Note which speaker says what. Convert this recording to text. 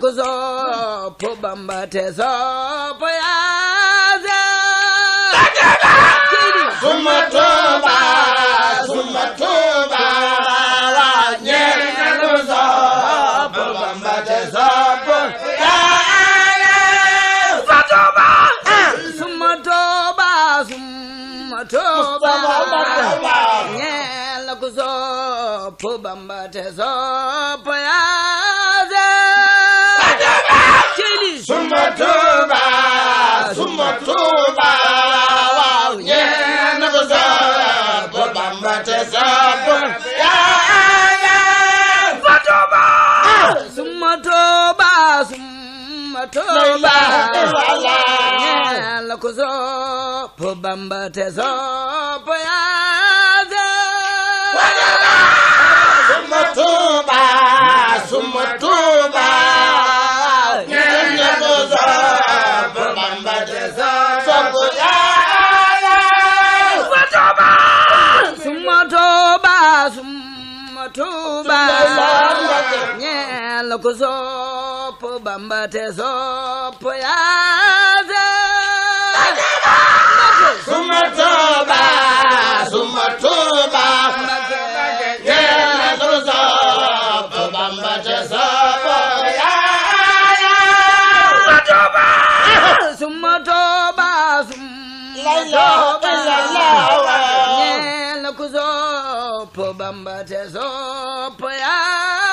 Speaker 1: ku sopp Bamba te sopp Yaase
Speaker 2: suma Tuuba suma Tuuba ñeel na ku sopp Bamba te sopp Yaase
Speaker 1: suma Tuuba suma Tuuba suma Tuuba ñeel na ku sopp Bamba te sopp Yaase
Speaker 2: suma Tuuba suma Tuuba ñeel na ku sopp Bamba te sopp Yaase
Speaker 1: suma Tuuba suma Tuuba ñeel na ku sopp Bamba te sopp Yaase
Speaker 2: suma Tuuba suma Tuuba ñeel na ku sopp Bamba te sopp Yaase
Speaker 1: suma Tuuba suma Tuuba ñeel na ku sopp Bamba te sopp Yaase
Speaker 2: suma Tuuba suma Tuuba ñeel na ku sopp Bamba te sopp Yaase
Speaker 1: suma Tuuba suma Tuuba ñeel na ku sopp Bamba te sopp Yaase